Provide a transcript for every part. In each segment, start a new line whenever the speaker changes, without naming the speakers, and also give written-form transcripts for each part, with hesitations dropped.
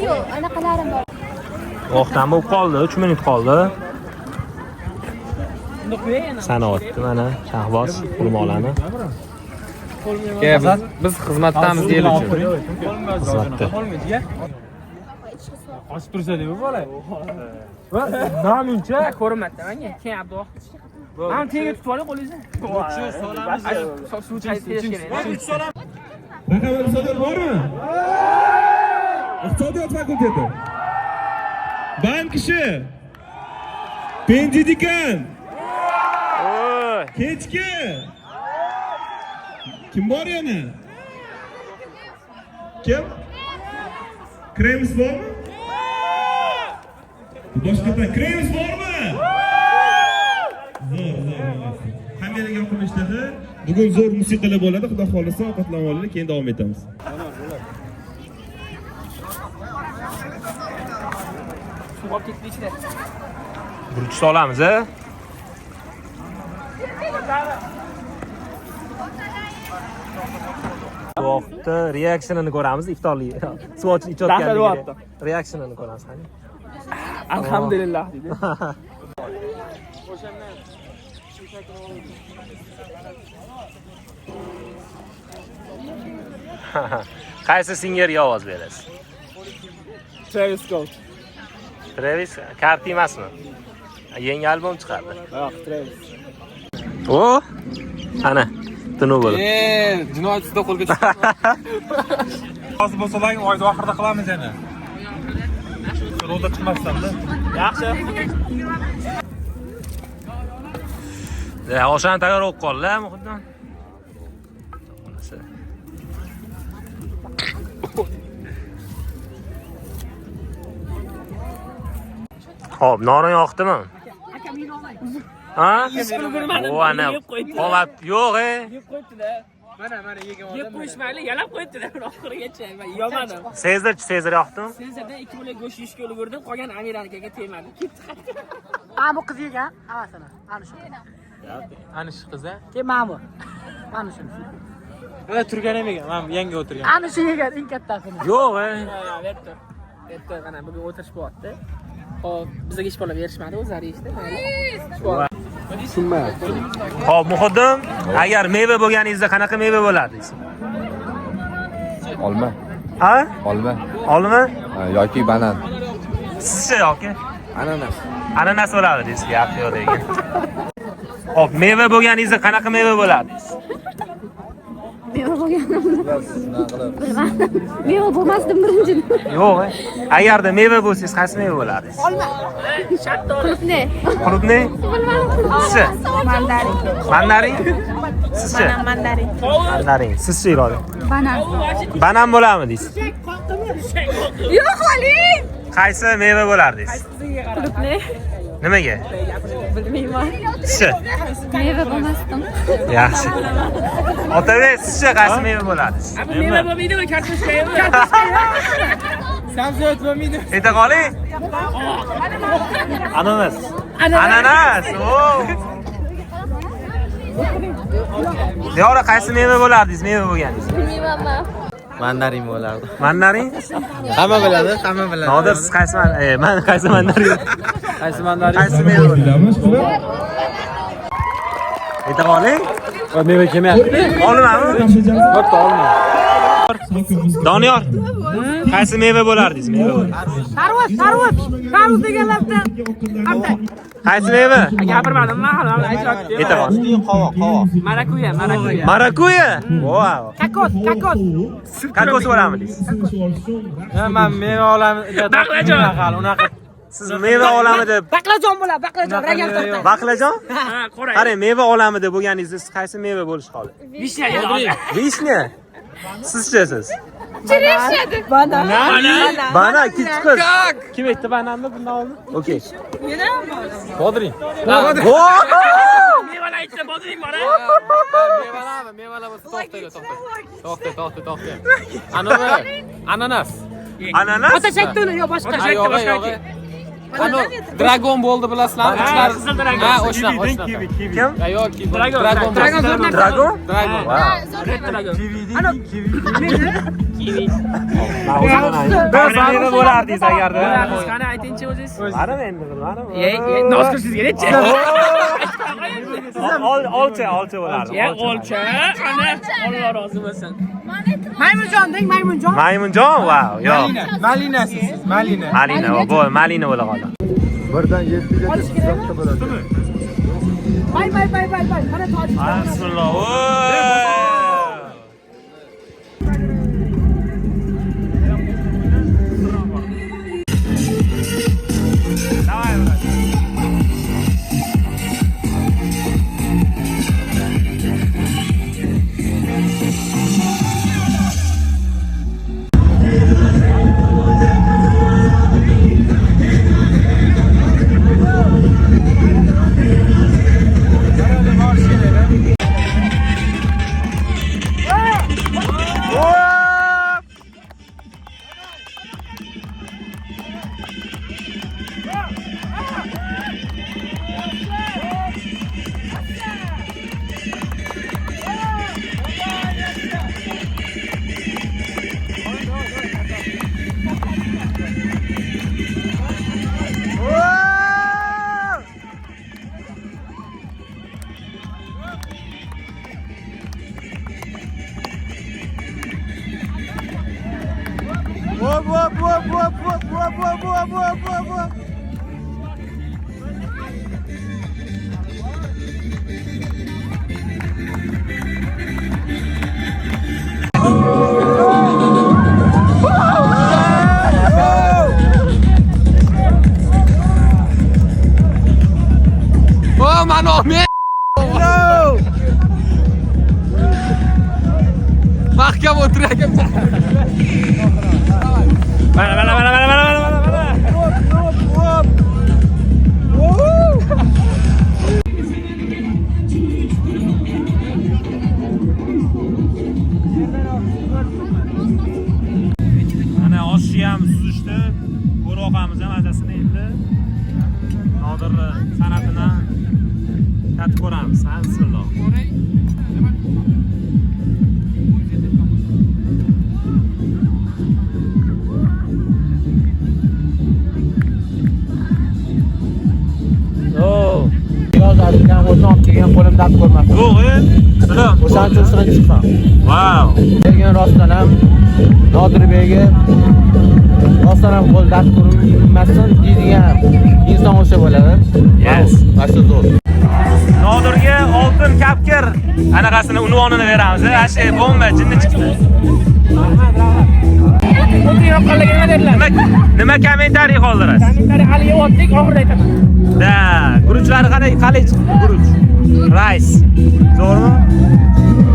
Yo'q, anaqalarim bor.
Vaqtdan bo'lib qoldi, 3 minut qoldi. Sanoatda mana Shahboz xurmolarni
Biz xizmatdamiz el uchun.
xizmatda.
Qochib tursa deb bola. Namuncha
Ko'rinmadida menga. Keyin Abduvoh. Mana tenga tutib oling qo'lingizni. Suv tesh kerak.
Raqamli iqtisodiyot bormi? Iqtisodiyot fakulteti. Bank ishi. Penji dekan. Kechki. Kim bor yana? Kim? Krems bormi? Boshqatdan Krems bormi? Zo'r, zo'r. Hammalarga yoqimli ishtaha. Bugun zo'r musiqalar bo'ladi, xudo xohlasa ovqatlanib olinglar, keyin davom etamiz.
Suv olib ketdi ichida.
Burch solamiz, a? Vaqtda reaksiyonini ko'ramiz iftorlik. Suv ochib ichayotganligini. Reaksiyonini ko'ramiz, qani.
Alhamdulillah dedi.
Qaysi singerga ovoz berasiz?
Travis Scott.
Travis Carti emasmi? Yangi albom chiqardi.
Yo'q, Travis.
O! Ana, tunuv bo'lib.
Jinoyat ustida qo'lga tushdi.
Hozir bo'lsalaring oyni oxirida qilamiz yana. Yo'lda chiqmasdan-da.
Yaxshi.
Oshani tayyor bo'lib qoldi, Muhiddin. Onasi. Xo'p, norin yoqdimi? Ha? O ana, qolab yo'q, e.
Yeb qo'yibdi-da.
Mana mana yegan
Yeb qo'yishmayli, yalab qo'yibdi-da buni oxirigacha. Men yeyolmadim.
Sezdirchi, Sezir yoqdimi?
Sezardan 2 bo'lak go'sht yeyishga ulgurdim, qolgan Amiranikiga tegmadi. Ketdi.
Mana bu qiz yegan, hammasini. Mana shu.
Ana shu qiz a?
Keyin mana bu. Mana shunisi.
Mana turgan ham yegan, mana yangi o'tirgan.
Ana shu yegan eng kattasini.
Yo'q, e.
Berdi. Berdi, mana bugun o'tirish bo'lyapti. Hop, bizga hech bola berishmadi, o'zlari yeyishdi.
Xo'p, Muhiddin, agar meva bo'lganingizda qanaqa meva bo'lardingiz?
Olma,
Ha?
olma
Olma?
yoki banan.
Sizchi yoki?
Ananas.
Ananas bo'lardingiz, gap yo'q lekin. Xo'p, meva bo'lganingizda qanaqa meva bo'lardingiz?
Meva bo'lganimda. Bilmadim. Meva bo'lmasdim birinchidan.
Yo'q, e. Agarda meva bo'lsangiz qaysi meva bo'lardingiz?
Qulupnay.
Qulupnay?
Bilmadim.
Sizchi?
Mandarin.
Mandarin? Sizchi?
Mandarin.
Mandarin. Sizchi Iroda?
Banan.
Banan bo'larmidingiz?
Yo'q, oling.
Qaysi meva bo'lardingiz?
Qulupnay.
Nimaga?
Bilmayman.
Sizchi?
Meva bo'lmasdim.
Yaxshi. Otabek, sizchi qaysi meva bo'lardingiz?
Meva bo'lmaydimi, kartoshka yemi?
Sabzavot bo'lmaydi.
Ayta qoling.
Ananas.
Ananas. O. Diyora qaysi meva bo'lardingiz meva bo'lganingizda?
Bilmayman.
Mandarin bo'lardi.
Mandarin?
Hamma biladi, hamma biladi.
Nodir, siz qaysi man man qaysi mandarin?
Qaysi mandarin?
Qaysi meva bo'lardingiz? Ayta qoling.
Meva kelmayapti.
Olmami?
Bitta olma.
Doniyor. Qaysi meva bo'lardingiz? Meva.
Tarvuz, tarvuz. Tarvuz deganlarda
Qaysi meva?
Gapirmadim, man hali aytyapti.
Ayta qol.
Qovoq, qovoq.
Marakuya, marakuya.
Marakuya. Wow.
Kokos, kokos.
Kokos bo'larmidingiz?
Men meva olamida
Baqlajon.
Unaqa
Siz meva olamida
Baqlajon bo'ladi, baqlajon, ragan tortadi.
baqlajon?
Ha, qora.
Qarang, meva olamida bo'lganingizda siz qaysi meva bo'lishni xohlaysiz?
Vishня.
Vishня. Sizchi siz?
Banan.
Banan ikkinchi qiz.
Kim aytdi bananni bundan oldin?
Okey.
Bodring.
Wow!
Mevalar ichida bodring bor, a?
Mevalarmi? Mevalar bo'lsa to'xtaylar, to'xta. To'xta, to'xta, to'xta. Anavi, ananas.
Ananas?
Ota shaytoni yo boshqa.
Ha, yo'q, yo'q. Ano dragon bo'ldi bilasizlarmi? Uchlar
qizil dragon.
Ha, o'shanaqa, o'shanaqa.
Kim?
Ha, yo'q, dragon. Dragon.
Dragon zo'r narsa.
Dragon?
Dragon.
Dragon.
Qani meva bo'lardingiz agarda?
Qani aytingchi o'zingiz.
Mana endi bilmadim.
Ye, ye, noz qilsangiz kerakchi.
Olcha, olcha bo'lardi.
Ya, olcha. Ana, Alloh rozi bo'lsin.
Maymunjon deng, maymunjon.
Maymunjon, vau, yo'q.
Malinasiz, malina.
Malina, bu malina bo'la qoldi.
Birdan 7 gacha hisobda bo'ladi.
Bay bay bay bay bay. Mana tojik.
Bismillah. Voy! Давай, брат.
O, mani olmay. Mahkam o'tiryapman.
Mana, mana, mana, mana, mana, mana, mana. Mana oshni ham suzishdi, qo'rg'amiz ham mazasini endi Nodir san'atini tatib ko'ramiz. Ha, bismillah.
Yozadigan o'tin olib kelgan qo'lim dard ko'rmasin.
Yo'q, Salom.
O'shaning uchun sira chiqsam.
Vau.
Lekin rostdan ham Nodirbekga rostdan ham qo'l dard ko'rmasin deydigan inson o'sha bo'ladi.
Yes.
Mana shu zo'r.
Nodirga oltin kapkir anaqasini unvonini beramiz. Ashe bomba jinni chiqdi.
O'tin yoqqanlarga nima dedilar?
Nima kommentariy qoldirasiz?
Kommentariy hali yeyotdik, oxirida aytaman.
Da, guruchlari qalay chiqdi guruch? Rice. Zo'rmi?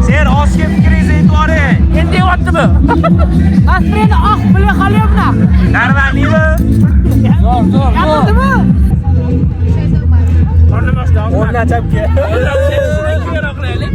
Sen oshga fikringizni aytib yuboring.
Endi yeyaptimi?
Masreni oq bilmay qolyapman.
Normalniymi?
Zo'r, zo'r, zo'r.
Gapirdi-mi?
Qornim ochdi.
O'rna chapga.
Shundan keyin qilaylik.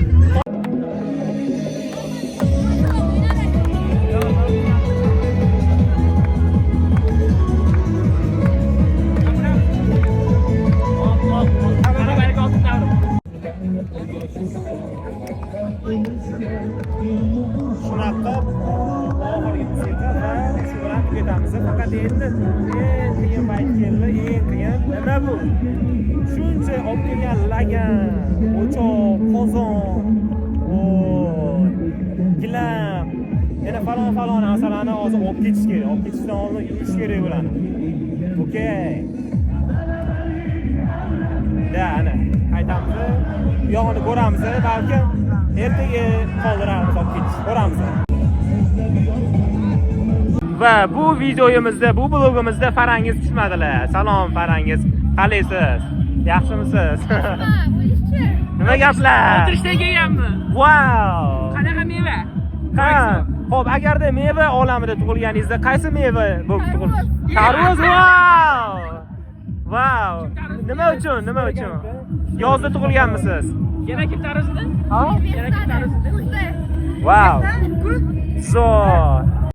Shunaqa oxirgi musiqa va shu bilan tugatamiz. Faqat endi eng qiyin payt keldi, eng qiyin nima bu? Shuncha olib kelgan lagan, o'choq, qozon, voy, gilam, yana falon falon narsalarni hozir olib ketish kerak. Olib ketishdan oldin yuvish kerak bularni. Okey. Da, ana, qaytamiz. U yog'ini ko'ramiz, balkim ertaga qoldiramiz olib ketish. Ko'ramiz. Va bu videoyimizda, bu blogimizda Farangiz tushmadilar. Salom Farangiz. Qalaysiz? Yaxshimisiz? Nima gaplar?
O'tirishdan kelganmi?
Wow!
Qanaqa meva?
Ha, xo'p, agarda meva olamida tug'ilganingizda qaysi meva bo'lib tug'ilsiz? Tarvuz. Wow! Wow! Nima uchun? Nima uchun? Yozda tug'ilganmisiz?
Yana kim tarvuz edi? Ha? Yana kim tarvuz edi?
Wow! Zo'r!